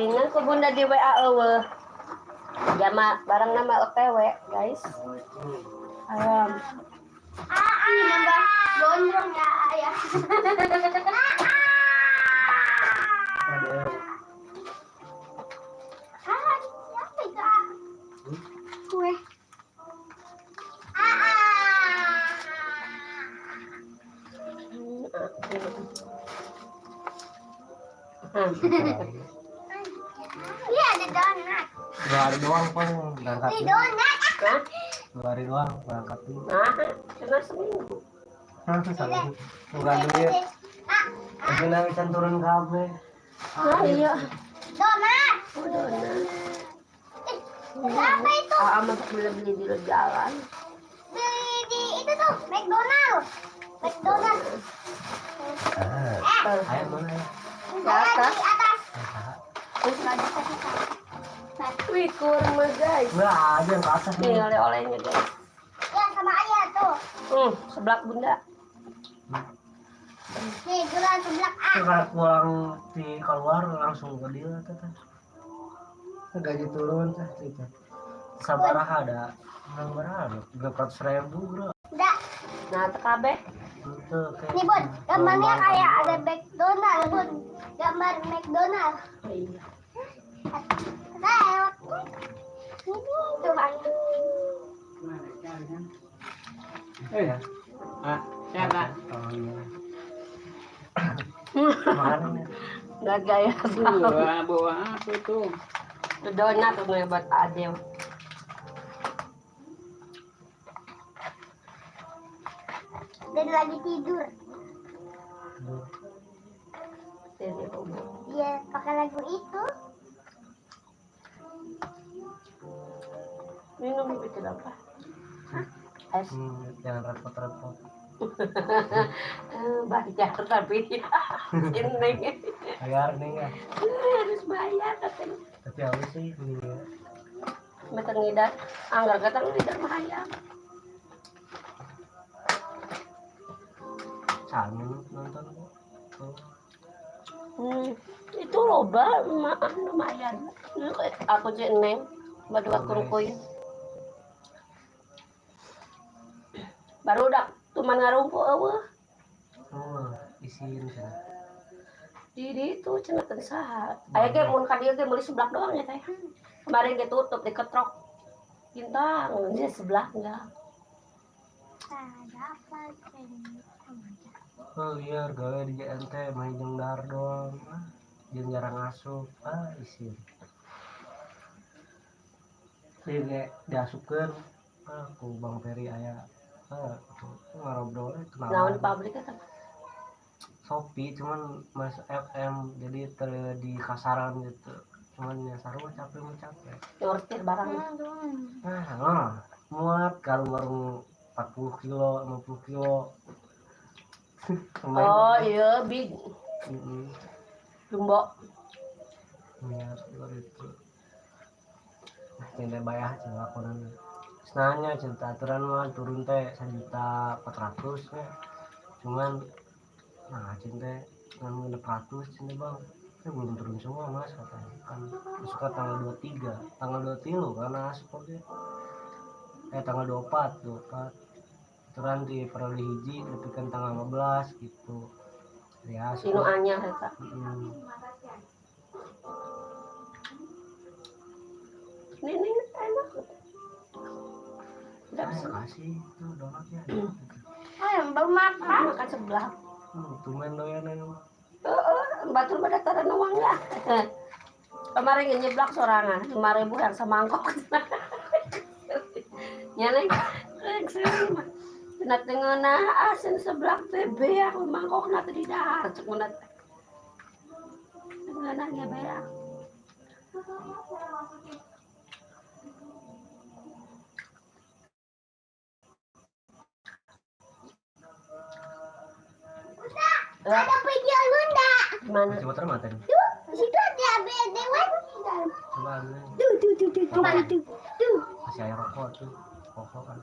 Palingan ku bunda di WA euweuh. Jama barang nama OTW, guys. Ayam. Ih, nambah gondrong ya ayah. Ada. Ah, apa itu? Ah? Kue. Ah. Iya, ada donat. 2 hari doang paling berangkat. Ini donat. Hah? 2 hari doang berangkat dulu. Nah, cuma seminggu. Hah, salah. Bukan duit. Ah, Tapi nang can turun kabeh. Ah, iya. donat. Oh, donat. Eh, apa itu? Ah, masuk beli-beli di jalan. Beli di itu tuh, McDonald. McDonald. Ah, ayo mana ya? Enggak, atas. di atas. Wih, kurma guys. Enggak ada yang ke atas Nih nih. oleh-olehnya guys. Ya, sama ayah tuh. Seblak bunda. Nih, gula seblak A. Itu kalau pulang di keluar langsung ke dia tuh teh. Gaji turun teh gitu. Sabaraha ada. Nang baraha ada 300 ribu bro. Enggak. Nah, TKB. Itu kayak Nih, Bun. Gambarnya kayak ada McDonald, Bun. Gambar McDonald. Oh, iya. Nah, ini tuh ayah. Iya. Ah, siapa? Oh iya. Mana nih? Nggak gaya. Bawa, bawa apa tuh? Itu donat tuh buat Adel. Dan lagi tidur. Ini bobo. Dia pakai lagu itu. Minum bikin apa? Es. Jangan repot-repot. Eh, bayar tapi ini Bayar nih ya. Harus bayar katanya. Tapi halus sih ini ya. Meter ngidar, anggar kata ngidar bahaya. Sami nonton kok. Tuh. Itu loba, lumayan. Aku cek neng, berdua kurungkuin. Baru udah cuman ngarumpu eueuh. Oh, isiin sana. Di itu cenah teu saha. Aya ge mun ka dieu ge meuli seblak doang ya teh. Kemarin ge tutup diketrok. Bintang, dia seblak enggak. Ada apa? Oh iya, gawe di JNT main jeung dahar doang. Ah, jeung jarang asup. Ah, isin. Ieu ge diasupkeun. Ah, ku Bang Peri aya. Ah, tuh ngobrol Naon kenalan. di pabrik eta? Shopee cuman masuk FM jadi ter di kasaran gitu. Cuman ya sarua capek mau capek. Nyortir barang. Ah, ah, muat karung-karung 40 kilo, 50 kilo. Oh iya, big jumbo. Ya, seperti itu. Nah, cinta bayar cinta lakonan. Terus nanya cinta aturan mah turun teh 1.400.000 ya. Cuman nah cinta ngan 600 cinta bang. Ini belum turun semua mas katanya kan suka tanggal 23 tanggal 23 karena asup oke tanggal 24 24 aturan di periode hiji kan tanggal 15 gitu ya. Sinu anyar eta. Ini enak. Udah Kasih itu donat ya. Oh, yang baru makan. Makan seblak. Tumben doyan ini mah. Heeh, batur mah dataran uang ya. Kemarin nge nyeblak sorangan, 5.000 yang semangkok. Nya neng, cenah teu ngeunah asin seblak teh beak mangkokna teh di dahar cek mun teh. Teu ngeunah ge beak. Ada video Lunda. Gimana? Coba terus mata nih. Tuh, di situ ada dewan. Coba ambil. Tuh, tuh, tuh, tuh, tuh, tuh, tuh. Masih air rokok tuh. Rokok kan.